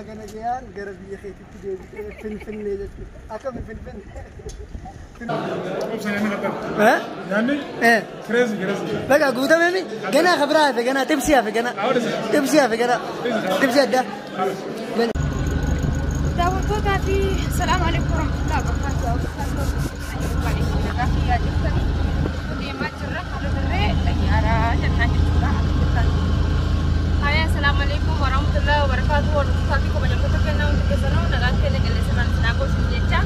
Baga nagayaan gara biyya keetitti deebitee Finfinnee jechuudha. Akkami Finfinnee? Nyaanni Eh. kireezi kireezi. Baga guutamee ganaa kabiraa hafe ganaa xibsii hafe ganaa xibsii hafe ganaa xibsii addaa. Daawwattootaa fi salaamu alaikum warahmatullahi wabarakatuh. Nagaa fayyaa jirtanii deemaa jirra. Har'a dirree xayyaaraa jennaan jechuudha. Haya, salaamu alaikum warahmatullahi wabarakatuh. Hordoftoota fi kabajamtoota kennaa hundi keessanuu nagaan keenya qilleensarraan isin haa goosisu jecha.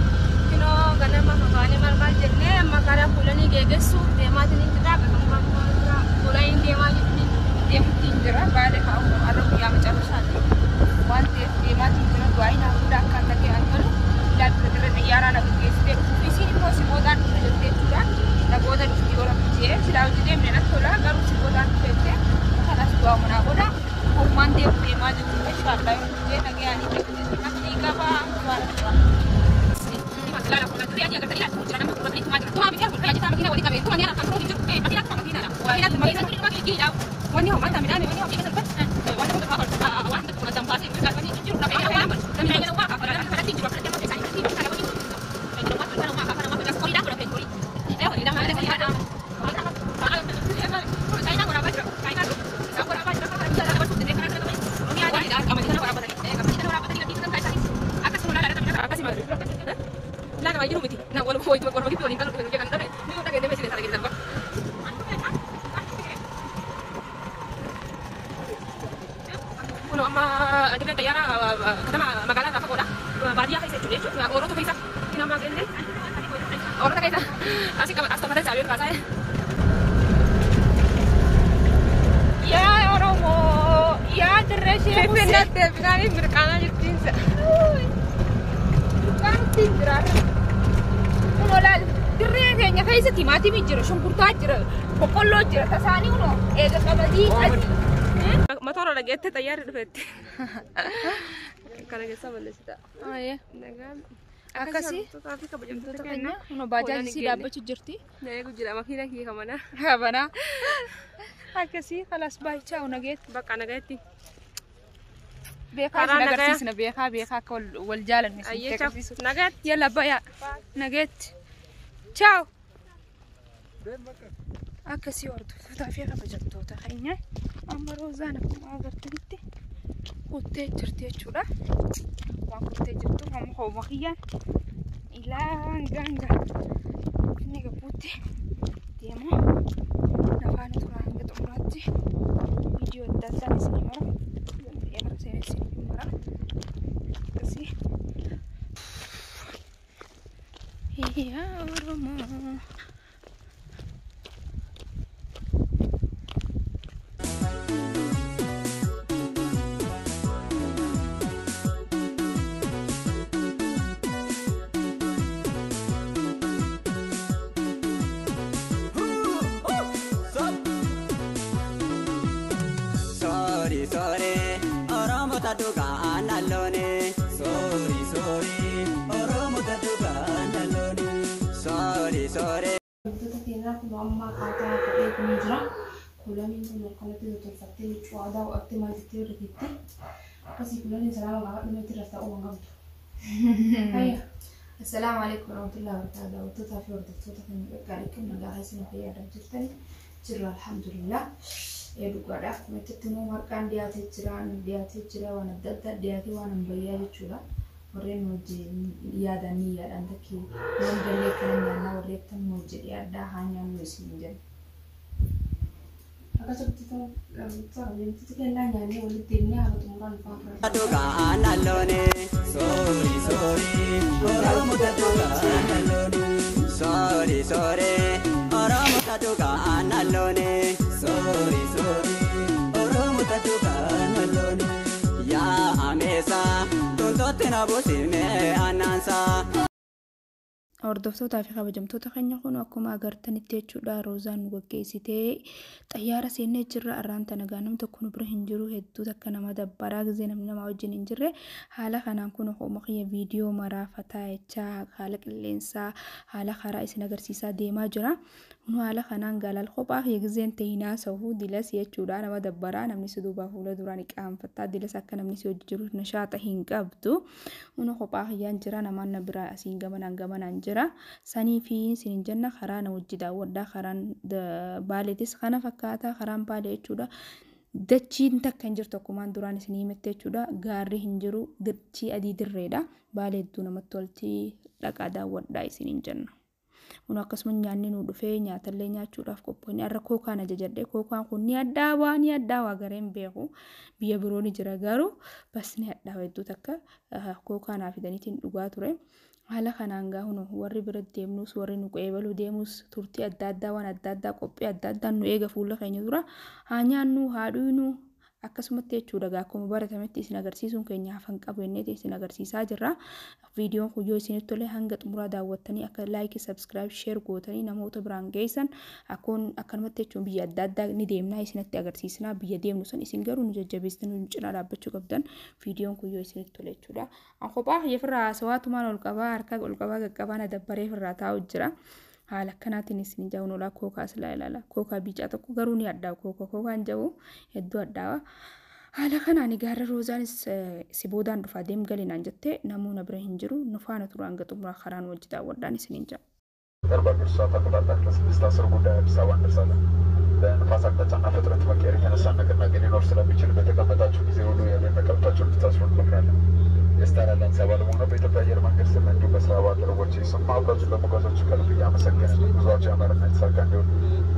Kinoo ganama fafaanee maal maal jennee amma karaa fuulanii geeggessuuf deemaatiin hin jira. Fuulanii deemaa deemutti hin jira. Baay'ee kaa'u har'a guyyaa macarrashaati. Waan ta'eef deemaatiin jira. Du'aayin hafuudha akka hin dhagee argalu. Ilaalcha dirree xayyaaraa na gaggeessitee dhufu. Isiin immoo si boodaan dhufe jettee jechuudha. Na booda dhufti yoo rabbi jee silaa hojii deemne natti tola garuu si boodaan dhufe jettee kanas du'aa manaa godha. Homaan deemu deemaa jechuudha. Inshaallah yoo jee nagayaanii beeku qaba. Yaa Oromoo, yaa dirree ishee Finfinneetti bishaaniif mirqaanaa jirtiinsa. Mirqaanatti hin jiraarra. Kunoo laal dirree keenya keessa timaatimii jira, shunkurtaa jira, boqqolloo jira, tasaanii kunoo eega qamadii adii. Motora dhageette xayyaarri dhufetti. Kana keessa balleessita. Nagaan. Akkasii. Hordoftoota fi kabajamtoota Keenya keenya. kunoo baajaajisii dhaabbachuu jirti. Na eegu jira makiina kiyya kamana. Kabanaa. Akkasii kalaas baay'ichaa nageetti. Bakka nagaatti. Beekaa Karaa isin nagayaa. agarsiisna beekaa beekaa akka wal jaalanne isin Ayyecha agarsiisu. nagaatti. Yalla bayaa nageetti. Ciao. Akkasii hordoftootaa fi kabajamtoota keenya amma roozaan akkuma agartanitti kuttee jirti jechuudha. Waan kuttee jirtu amma hooma kiyyaan ilaa hanga hanga inni gabbuutti deema. Nafaan turaa hanga xumuraatti viidiyoo adda addaan isinii mara. Xiyyaara seenaa isinii mara. Akkasii. Yaa Oromoo. Sorry, sorry, Oromoota dhugaa nallooni. Sorry, sorry, Oromoota dhugaa nallooni. Sorry, sorry. Wantoota keenyaa kun amma akkaataa ta'ee kun jira. Kuulaniin kun akkanatti tolfattee huccuu aadaa ho'attee maal jettee irra teetti. Akkasii kuulaniin salaama gaafa dhumeetti irra ta'uu waan qabdu. Hayya. Assalaamu alaikum warahmatullahi wabarakatuh. Daawwattootaa fi hordoftoota keenya qaqqaalii kun nagaa keessan fayyaadhaan jirtani. Jirra alhamdulillah. Ee dhugaadha. Akkuma itti immoo marqaan dhiyaatee jira, dhiyaatee jira waan adda addaa dhiyaatee waan ammayyaa jechuudha. Warreen hojii yaadan ni yaadan takkee waan gallee kana nyaannaa warreen tan hojii dhiyaadhaa haa nyaannu isin jenna. Akkasumatti wantoota kennaa nyaannee walitti deemnee haala xumuraan dhufaa turan. Dhugaa nallooni. Sorry, sorry, Oromoota dhugaa nallooni. Sorry, sorry, Oromoota dhugaa nallooni. Sorry, sorry, Oromoota dhugaa nallooni. Yaa ameesa, tontootti na buusime annaansa. Hordoftootaa fi kabajamtoota keenya kun akkuma agartanitti jechuudha Roozaan nu gaggeessitee xayyaara seennee jirra. Arraan tana gaa namni tokko nu bira hin jiru, hedduu takka nama dabbaraa gisee namni namaa wajjin hin jirre. Haala kanaan kun hooma kiyya viidiyoo maraafataa jechaa haala qilleensaa haala karaa isin agarsiisaa deemaa jira. Kun haala kanaan galaal kophaa kiyya giseen ta'inaa sahuu dilas jechuudha nama dabbaraa, namni si duubaa fuula duraan qaanfattaa dilas akka namni si hojii jiru nashaata hin qabdu. Kun kophaa kiyyaan jira, namaan na biraa asiin gamanaan gamanaan jira. Sanii fi isin jenna karaa na wajji daawwadhaa. Karaan Baaleetis kana fakkaata, karaan Baalee jechuudha. Dachiin takka hin jirtu akkumaan duraan isin himette jechuudha. Gaarri hin jiru, dachii adii dirreedha. Baalee hedduu namatti tolti, dhaqaa daawwadhaa isiniin jenna. Kun akkasuma nyaanni nu dhufee nyaatallee nyaachuudhaaf qophoofne. Har'a kookaan ajajadhe. Kookaan kun ni addaawaa, ni addaawaa gareen beeku biyya biroo ni jira garuu bas ni addaawaa hedduu takka kookaa naa fidaniitiin dhugaa ture. Haala kanaan gaa hunu warri bira deemnus warri nu qeebaluu deemus turtii adda addaa waan adda addaa qophii adda addaa nu eega fuula keenya dura haa nyaannu haa dhuynu akkasumatti jechuudha. Gaa akkuma baratametti isin agarsiisuun keenya hafan qabu jenneeti isin agarsiisaa jirra. Viidiyoon kun yoo isinitti tole hanga xumuraa daawwattanii akka like, subscribe, share gootanii namoota biraan geessan akkoon akkanumatti jechuun biyya adda addaa ni deemnaa isinitti agarsiisnaa. Biyya deemnu san isin garuu nu jajjabeessitanii nu cinaa dhaabbachuu qabdan viidiyoon kun yoo isinitti tole jechuudha. An kophaa kiyya ofirraa haasawaatumaan ol qabaa, harka ol qabaa qaqqabaa na dabbaree ofirraa taa'u jira. Haala akkanaatiin isin jahuun olaa kookaa silaa ilaala. Kookaa biicaa tokko garuu ni addaa kookaa kookaan jahu hedduu addaawa. Haala kanaan gaarra Roozaanis si boodaan dhufaa deem galinaan jettee namoota bira hin jiru nu faana tura hanga xumuraa karaan wajji daawwadhaan isiniin jedha. በአገር ሰዓት አቆጣጠር ለ6:10 ጉዳይ አዲስ አበባ እንደርሳለን። በንፋስ አቅጣጫና ፍጥነት መቀየር የተነሳ ንቅናቄ ሊኖር ስለሚችል በተቀመጣችሁ ጊዜ ሁሉ የቤት መቀመጫችሁን እንድታስሩ እንመክራለን። የስታር አላያንስ አባል መሆኑ በኢትዮጵያ አየር መንገድ ስም እንዲሁም በስራ ባልደረቦቼ ስም አብራችሁ ለመጓዛችሁ ከልብ እያመሰገንን ጉዟችሁ ያማረና የተሳካ እንዲሆን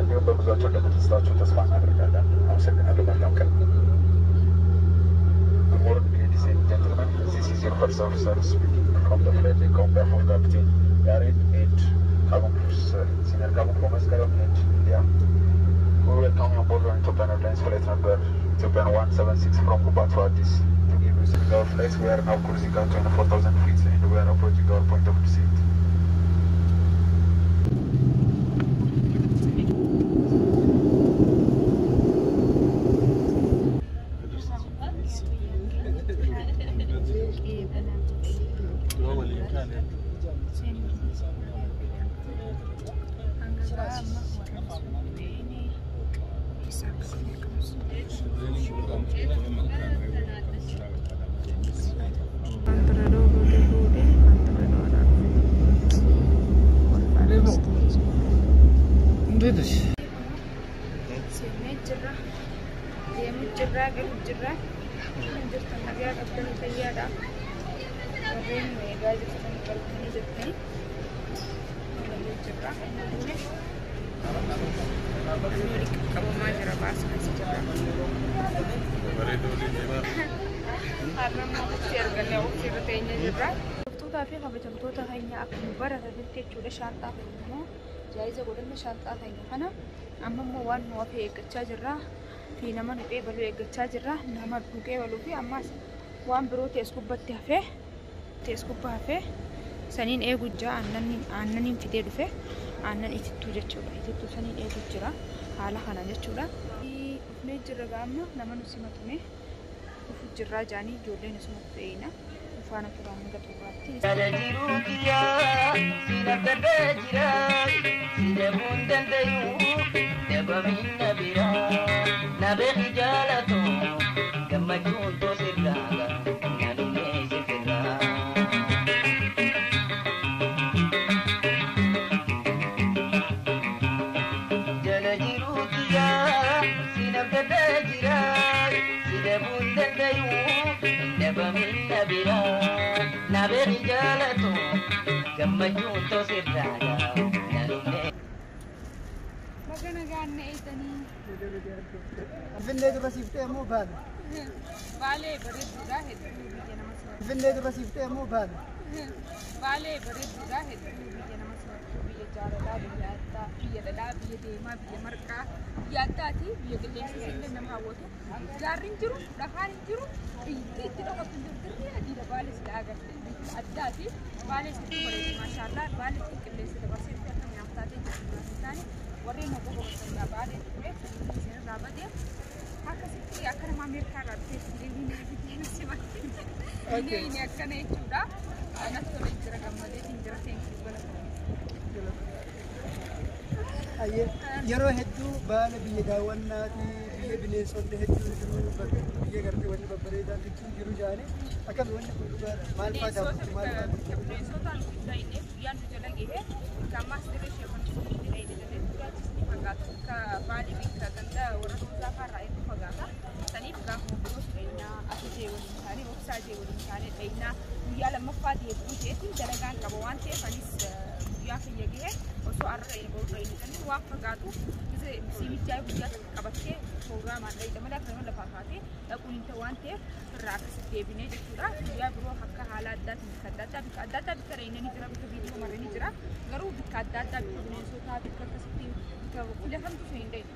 እንዲሁም በጉዟችሁ እንደተደሰታችሁ ተስፋ እናደርጋለን። አመሰግናለሁ። መልካም ቀን። Good morning, ladies and gentlemen. This is your first officer speaking from the flight deck on behalf of Captain Yared and cabin crew, senior cabin crew Meskerem and India. We welcome you on board on Ethiopian Airlines flight number Ethiopian 176 from Guba to Addis. To give you some our flight, we are now cruising at 24,000 feet and we are approaching our point of descent. Seennee jirra. Deemu jirra, galu jirra. Kan jirtan nagaa qabdan fayyaadha. Warreen nu eegaa jirtan galtanii jirtanii. Galuu jirra. Namni walitti qabamaa jira baasa keessa jirra. Har'a immoo obsii argannee obsii irra teenyee jirra. Hordoftootaa fi kabajamtoota keenya akkuma baratametti jechuudha shaanxaa keenya immoo jaayiza godhanne shaanxaa keenya kana amma immoo waan nu hafe eeggachaa jirra fi nama nu qeebaluu eeggachaa jirra. Nama nu qeebaluu fi ammas waan biroo tees gubbatti hafee tees gubbaa hafee saniin eegu jira. Aannaniin fidee dhufe aannan itittuu jechuudha. Itittuu saniin eegu jira haala kana jechuudha. Dhufnee jirra gaamma nama nu simatume dhufu jirraa jaanii ijoolleen isumatti eeyina. Faana turaan hanga xumuraatti. Jala jiruu kiyyaa si naftatee jira si deemuun dandayu dabamiin na bira na beeki jaalatu gammachuun toosirraa na dhumee si firraa. Jala jiruu kiyyaa si naftatee jira si deemuun dandayu dabamiin na bira na beeki jaalatu gammachuun toosirraa na dhumee. Baga nagaan na eegdanii. Finfinnee dura siiftee immoo Baale. Baalee bareedduudha hedduu biyya nama simatu. Finfinnee dura siiftee immoo Baale. Baalee bareedduudha hedduu biyya nama simatu, biyya jaalalaa, biyya addaa. Biyya dhadhaa, biyya deemaa, biyya marqaa, biyya addaati, biyya qilleensa illee nama hawwatu. Gaarri hin jiru, dhakaan hin jiru, biyyattii itti dhokattu hin jiru. Dirree adiidha Baalee sila agarte. Biyya addaati. Baalee sitti bareedu maashaallah. Baalee itti qilleensa dabarsee dhufee akka nyaaf taatee jirtu hin taane warreen hoggaa hoggaa Baalee ture isinirraa badee akkasitti akka nama Ameerikaa irraa dhufee deebiin fidee simatti. Inni inni akkana jechuudha. Natti tolee jira, gammadeetiin jira, teenkii galata. Yeroo hedduu Baale biyya daawwannaati, biyya bineensonni hedduun jiru, biyya gartee wanni babbareedaan hedduun jiru jaanii akkami wanni kun dhugaadha? Maal fa'aa daawwattu? Maal fa'aa? Bineensotaan guddaa inni guyyaan nu jala gahe bakka ammaas dirree sheekan dirree jedhamee guddaachis ni fagaata. Bakka Baalee bakka ganda warra Roozaa fa'aarraa hedduu fagaata. Saniif gaafa biroos dhayinaa asijee waliin taanee obsaa jee waliin taanee dhayinaa guyyaa lammaffaa deebi'uu jeetiin dalagaan qaba waan ta'eef anis guyyaa kiyya gahe osoo arra dhayina boru dhayina jennee waan fagaatu siimichaa guyyaa takka qabattee pirogiraamaan dhayita malee akka nama lafaa kaatee dhaquun hin ta'u waan ta'eef irraa akkasitti deebinee jechuudha. Guyyaa biroo akka haala addaatiin bakka adda addaa bakka adda addaa bakka dhayina ni jira, bakka viidiyoo marre ni jira, garuu bakka adda addaa bakka bineensotaa bakka akkasitti bakka lafamtu sun hin dhayinu.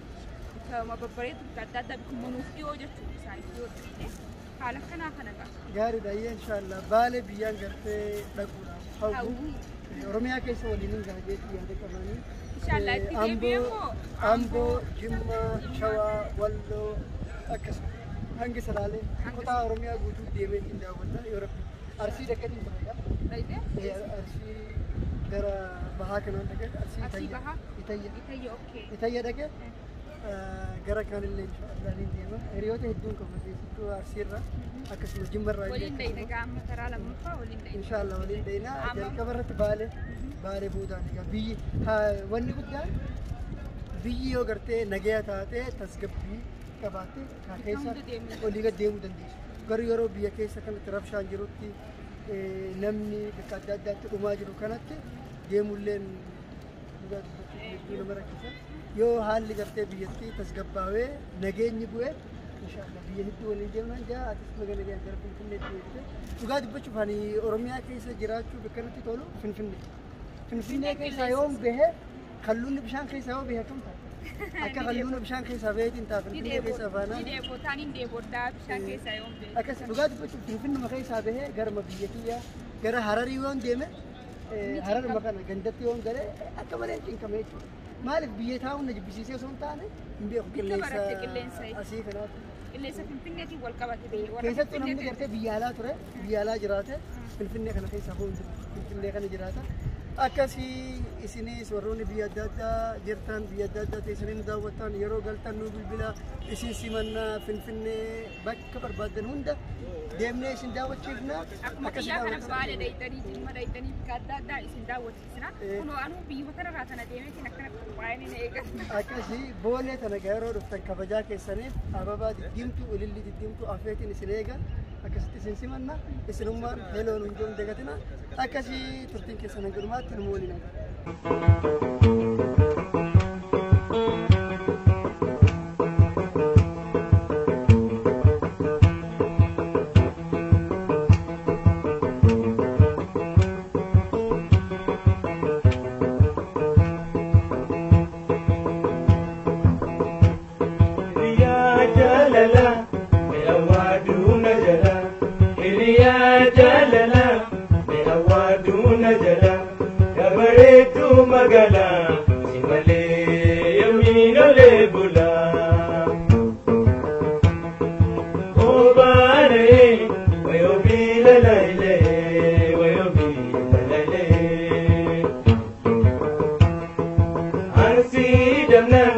Bakka babbareedu bakka adda addaa bakka manuuf dhiyoo jechuudha isaaniif dhiyoo dhiyee haala akkanaa kana ga'a. Gaariidha ayyee inshaallah Baalee biyyaan gartee dhaquudhaaf hawwu Oromiyaa keessa waliin hin gaha jeetii yaada qabanii. Inshaallah itti deebi'ee moo? Amboo, Jimmaa, Shawaa, Walloo akkasuma hanga Salaalee kutaa Oromiyaa guutuu deemee hin daawwadha yoo rabbi Arsii dhaqeetiin ture. Dhayitee? Arsii gara bahaa kanaan dhaqee Arsii Arsii bahaa? Itayya. Itayya okay. Itayya dhaqee gara kaanillee inshaallah niin deema. Hiriyoota hedduun qaba keessattuu Arsiirra akkasuma Jimmarraa illee Waliin dhayina akkasuma. gaama karaa lammaffaa waliin dhayina. Inshaallah waliin dhayina Amma- jalqaba irratti Baalee Baalee boodaan egaa biyyi wanni guddaan biyyi yoo gartee nagaya taatee tasgabbii qabaatte kaa keessa hunda deemuu olii gad deemuu dandeessu. Garuu yeroo biyya keessa kanatti rabshaan jirutti namni bakka adda addaatti dhumaa jiru kanatti deemulleen dhugaa dubbachuuf hedduu nama rakkisa. Yoo haalli gartee biyyattii tasgabbaawee nageenyi bu'e inshaallah biyya hedduu waliin deemnaan jaa atis baga nagaan gara Finfinneetti deebite. Dhugaa dubbachuuf ani Oromiyaa keessa jiraachuu bakka natti tolu Finfinnee. Finfinnee keessaa yoon bahe kalluunni bishaan keessaa yoo bahe akkam ta'a? Akka kalluunni bishaan keessaa baheetiin ta'a Finfinnee keessaa baanaan. Ni deebotaan hin deeboddaa bishaan keessaa yoon bahe. Akkas dhugaa dubbachuuf Finfinnuma keessaa bahee garuma biyya kiyyaa gara Hararii yoon deeme Hararuma kana gandatti yoon gale akka malee cinqame jechuudha. Maaliif biyya taa'uun na jibbisiisee osoo hin taane hin beeku Bikka baratte qilleensa asii kanaatti. Qilleensa Finfinneetiin wal qabate biyya warra Keessattuu namni Finfinneetiin. gartee biyya alaa ture, biyya alaa jiraate, Finfinnee kana keessaa bahuun jiru. Finfinnee kana jiraata. Akkasii isinis warroonni biyya adda addaa jirtan, biyya adda addaa teessanii nu daawwattan, yeroo galtan nu bilbila, isin simannaa Finfinnee bakka barbaaddan hunda deemnee isin daawwachiifna. Akkuma Akkasii kiyyaa kana daawwattan. Baalee dhayitanii, Jimma dhayitanii, bakka adda addaa isin daawwachiisna. Kunoo anuu biyyuma kanarraa tana deemeetiin akkana qophaa'anii na eegan. Akkasii Boolee tana yeroo dhuftan kabajaa keessaniif ababaa diddiimtuu, ilillii diddiimtuu afeetiin isin eega. Akkasitti isin simanna. Isinummaan heloon hin jiru dagatina. Akkasii turtiin keessan hanga dhumaatti nu waliin agarra. Hiriyaa jaalala mi'awaa duuna jala. Hiriyaa jaalala mi'awaa duuna jala. Dabareetu magaalaa si malee yoomiin olee bula. Obaanee wayoo biila lailee wayoo biila lailee. Ansi damnan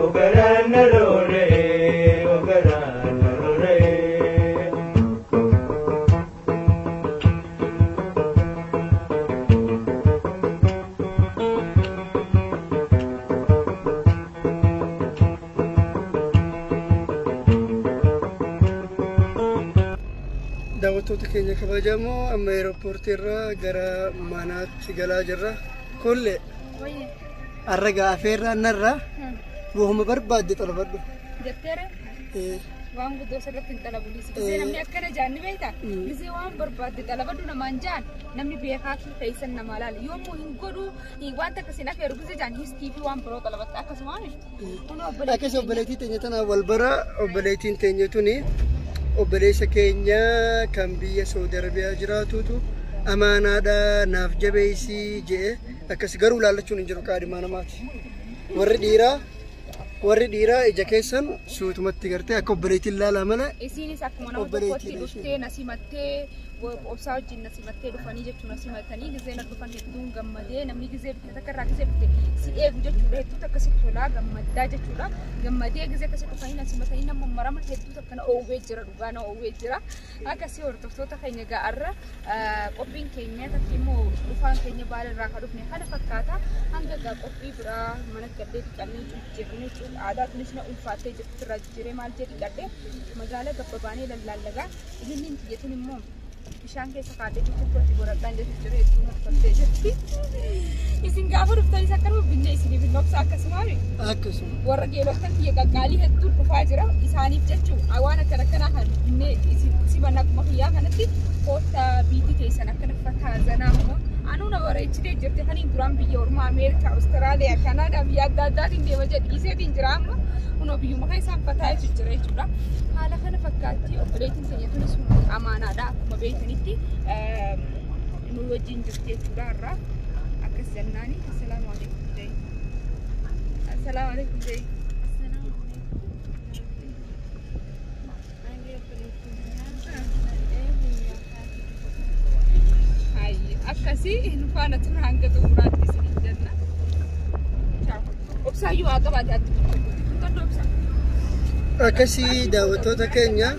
ogarana rore ogarana rore. Daawwattoota keenya kabajamoo amma eerpoortii irraa gara manaatti galaa jirra. Kulle har'a gaa afeerraa narraa bu'uma barbaadde xalafadhu. Jetteere? Waan guddoo sirriitti hin xalabu. Gisee namni akkana jaan ni beektaa? Gisee waan barbaadde xalabadhu namaan jaan namni beekaa fi fe'isan namaa laala. Yoomuu hin godhu waan takka sin afeeru gisee jaan histii fi waan biroo xalabatta akkasuma. Akkas obboleettii teenya tana wal bara obboleettiin teenya tuni obboleessa keenya kan biyya Saudi Arabiyaa jiraatutu amaanaadha naaf jabeessii jedhe akkas garuu laallachuun hin jiru qaadimaa namaati. Warri dhiiraa ija keessan suutumatti gartee akka obboleettiin laalaa malee. Isiinis akkuma nama tokkotti dhuftee na simattee obsaa wajjin na simattee dhufanii jechuun na simatanii gisee na dhufan hedduun gammadee namni gisee bitte takka irraa gisee bitte si eegu jechuudha hedduu takka si tolaa gammaddaa jechuudha gammadee gisee akkasii dhufanii na simatanii nama marama hedduu takka na oowwee jira dhugaa na oowwee jira akkasii hordoftoota keenya ga'arra qophiin keenya takki immoo dhufaan keenya baala irraa kan dhufne kana fakkaata hanga gaa qophii biraa mana gallee dhiqannee jijjiirnee aadaa tunis na ulfaattee jirti irraa jijjiiree maal jedhi dhiqadhee magaalaa gabbabaanee lallaallagaa ililliin tiyyatuun immoo bishaan keessa kaatee jirtu godhadhaan jirtu jiru hedduun uffattee jirti. Isin gaafa dhuftanis akkanuma binnee isiniif hin dhoksa akkasuma. Akkasuma. Warra geeloftan kiyya qaqqaalii hedduun dhufaa jira isaaniif jechuun waan akkana akkanaa kan binnee isin siman akkuma kiyyaa kanatti koottaa biitii keessan akkana fataazanaa immoo anuu na bareechitee jirti kaniin duraan biyya ormaa Ameerikaa, Awustiraaliyaa, Kanaadaa biyya adda addaatiin deema jedhiiseetiin jira amma kunoo biyyuma keessaan fataa jira jechuudha. Haala kana fakkaatti obboleettiin keenya tunis amaanaadha akkuma beektanitti nu wajjin jirti jechuudha har'a akkas jennaani. Assalaamu alaikum jee. Assalaamu alaikum jee. Akkasii nu faana tura hanga xumuraatti isiniin jenna. Obsaayyuu haa qabaate ati kuttadhu obsa. Akkasii daawwattoota keenya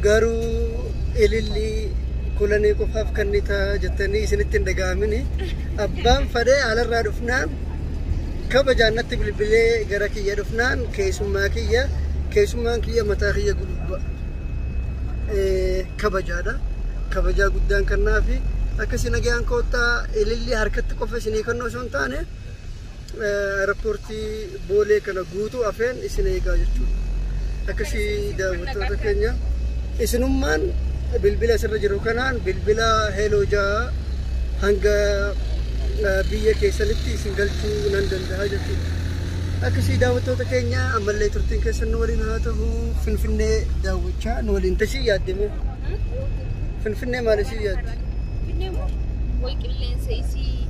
garuu ililli kulanii qofaaf kennita jettanii isinitti hin dhaga'amini. Abbaan fadhee alarraa dhufnaan kabajaan natti bilbilee gara kiyya dhufnaan keessummaa kiyya keessummaan kiyya mataa kiyya gubbaa kabajaadha. Kabajaa guddaan kennaafi akkasii nagaan koottaa ililli harkatti qofa isinii kennuu osoo hin taane aeropoortii Boolee kana guutuu afeen isin eegaa jechuudha. Akkasii daawwattoota keenya isinummaan bilbila asirra jiru kanaan bilbila heeloo ja'a hanga biyya keessanitti isin galchuu nan danda'a jechuudha. Akkasii daawwattoota keenya ammallee turtiin keessan nu waliin haa ta'u Finfinnee daawwachaa nu waliin tashii yaaddeme. Finfinnee maal isii yaaddi? Finfinnee moo wayi qilleensa isii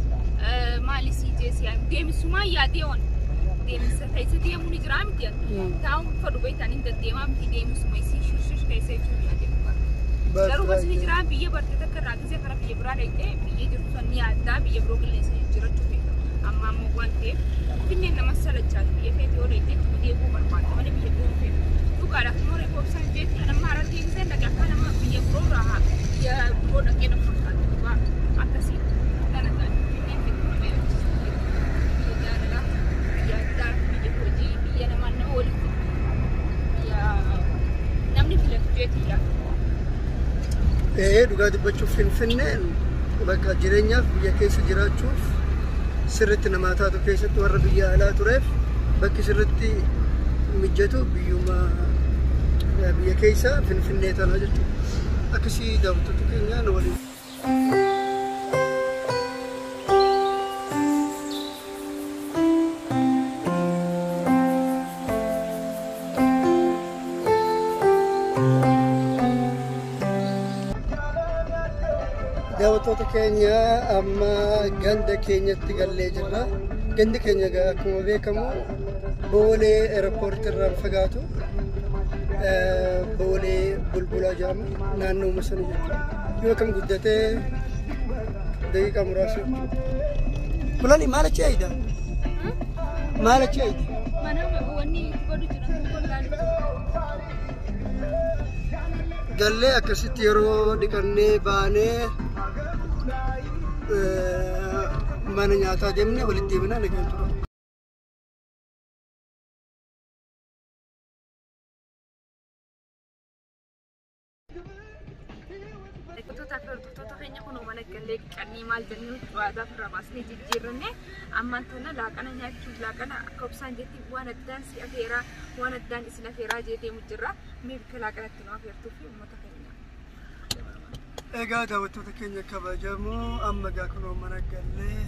maal isii jeesii deemisumaa yaadee waan deemsa keessa deemuu ni jira miti taa'uun fadhu beektan hin deddeemaa miti deemisuma isii shirshir keessa jechuun yaadee dhugaa. Garuu bas ni jira biyya barte takka irraa gisee karaa biyya biraa dhaqxee biyya jirtu san ni yaaddaa biyya biroo qilleensa jijjiirachuu beekama. Amma ammoo waan ta'eef Finfinneen nama salachaatu biyya feete yoo dhaqxee itti deebuu barbaadda malee biyya biroo feetu. Dhugaadha akkuma reefu obsaan jeetti nama haratti gisee dhaqee akka nama biyya biroo irraa biyya biroo dhaqee nama fakkaatu dhugaa akkasii kana ta'a. Finfinneen hedduu nama yaadachiisa. Biyya jaalalaa, biyya addaa, biyya hojii, biyya namaan nama walitti biyya namni filatu jeetii yaadu. Dhugaa dubbachuuf Finfinneen bakka jireenyaaf biyya keessa jiraachuuf sirriitti namaa taatu keessatti warra biyya alaa tureef bakki sirriitti mijatu biyyuma biyya keessa Finfinnee tana jechuudha. Akkasii daawwattoota keenya nu waliin. Daawwattoota keenya amma ganda keenyatti gallee jirra. Gandi keenya akkuma beekamu Boolee aeropoortii irraan fagaatu Boolee Bulbulaa jedhama naannoo sana jechuudha. Yoo akkam guddatee daqiiqaa muraasa jechuudha. Kulani maal achi ayida? Maal achi ayida? Mana wanni godhu jira golgaan. Gallee akkasitti yeroo dhiqannee baanee mana nyaataa deemnee walitti deebinaa nagaan tura. Kabajamtoota fi hordoftoota keenya kun mana gallee qannii maal jennee waadaa ofirraa baasnee jijjiirranne ammaan tana laaqana nyaachuuf laaqana akka obsaan jetti waan addaan si afeeraa waan addaan isin afeeraa jee deemu jirra. Mee bikka laaqanatti nu afeertuu fi uummata keenya. Egaa daawwattoota keenya kabajamoo amma egaa kunoo mana gallee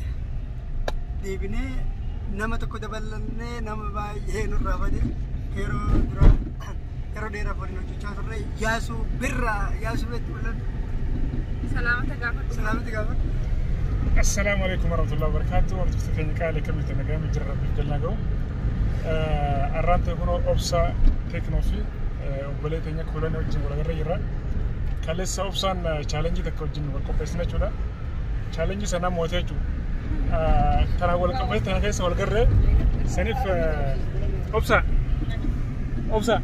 deebinee nama tokko dabalannee nama baay'ee nurraa bade yeroo dura yeroo dheeraaf waliin hojjechaa turre Yaasuu Birraa Yaasuu beektu mul'atu. Salaamata gaafadhu. Salaamata gaafadhu. Assalaamu alaikum warahmatullahi wabarakatuh. Hordoftoota keenya qaalii akkamitti nagaa jira rabbiif jalaa ga'u. Arraan ta'e kun Obsaa Teeknoo fi obbolee teenya Kuulanii wajjin wal agarra jirra. Kaleessa Obsaan chaalenjii takka wajjin wal qopheessina jechuudha. Chaalenjii sanaa mootee jechuudha. Tanaan wal qopheesse tana keessa wal garree saniif Obsaa Obsaa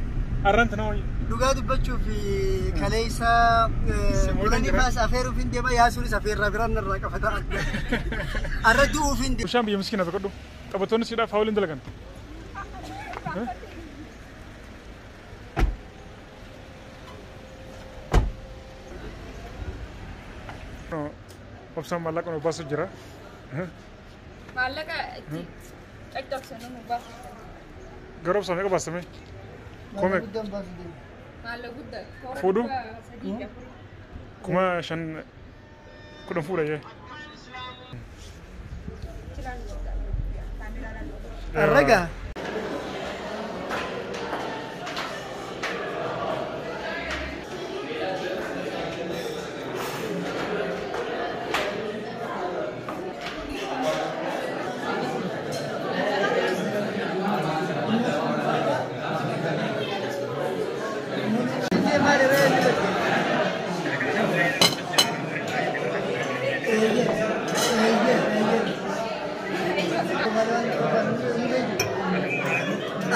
arraan tana Dhugaa dubbachuuf kaleessa Kuulanii faas afeeruuf hin deema Yaasuunis afeerraa biraan narraa qabata. Arra du'uuf hin deema. Bishaan biyya miskiina tokkodhu. Taphattoonni siidhaaf haawoliin dalagan. Obsaan maallaqa nu baasu jira. Maallaqa itti caccabsanii nu baasu. Garuu obsaan meeqa baasame? Kome. Maallaqa guddaa. Fuudhu? Sadii fi afur. 5,000 10 fuudha jee. Arragaa.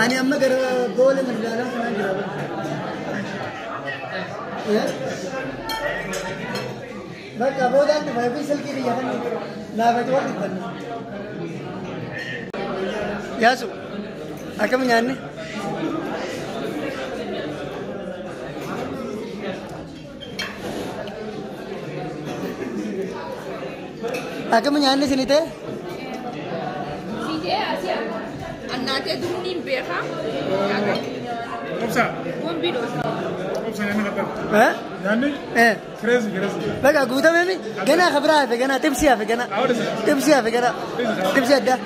Ani amma gara goole magaalaa kanaan jira. Bakka boodaan dhufa yookiin silkii biyya kan laafatu warri dhibbanne. Yaasu akkam nyaanne? Akkam nyaanne isinii ta'e? Siijee asii annaatee duruun hin beekaa. Obsaa. Bombii dhoosa. Obsaa nyaanni qabda. Nyaanni? Kireezi kireezi. Bakka guutamee ganaa kabiraa hafe ganaa xibsii hafe ganaa. Xibsii hafe ganaa. Xibsii addaa.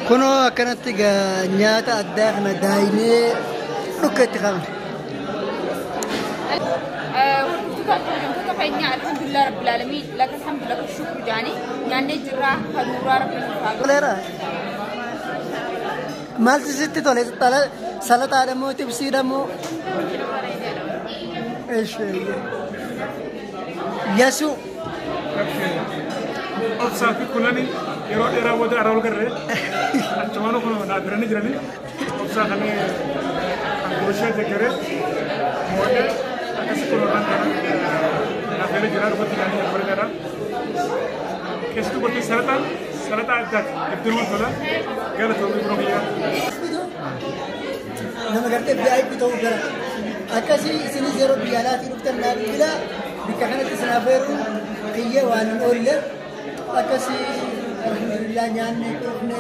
Kunoo akkanatti nyaata addaa kana daayinee dhukka itti qabna. Hordoftoota kabajamtoota keenya alhamdulillah rabbil aalamiin laka alhamdulillah laka shukru jaanii nyaannee jirraa kanuuraa rabbi nuuf haa godhu. Toleera. Maaltu sitti tole? Salataadha moo xibsiidha moo? Yasuu. Obsaa fi Kuulanii yeroo dheeraa booda ara wal garree achumaan kun naa biranii jiranii obsaa kan kan goshee deeggaree moodee akkasi kun irraan kana naafeeree jira dhugatti nyaanni bareedaadha. Keessattuu gosti salaxaan salaxaa addaati hedduu tola galatoomii biroo kiyyaa. Nama gartee VIP ta'uu gara akkasii isinis yeroo biyya alaatii dhuftan naa bilbilaa bikka kanatti isin afeeruun kiyyee waan hin oolle akkasii alhamdulillah nyaanne quufne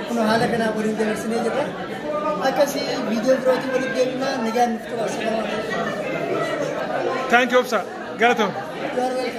kun haala kanaa waliin dabarsinee jirra. Akkasii viidiyoo birootiin walitti deebinaa nagaan nuuf tura. Thank you obsa galatoom. You are welcome.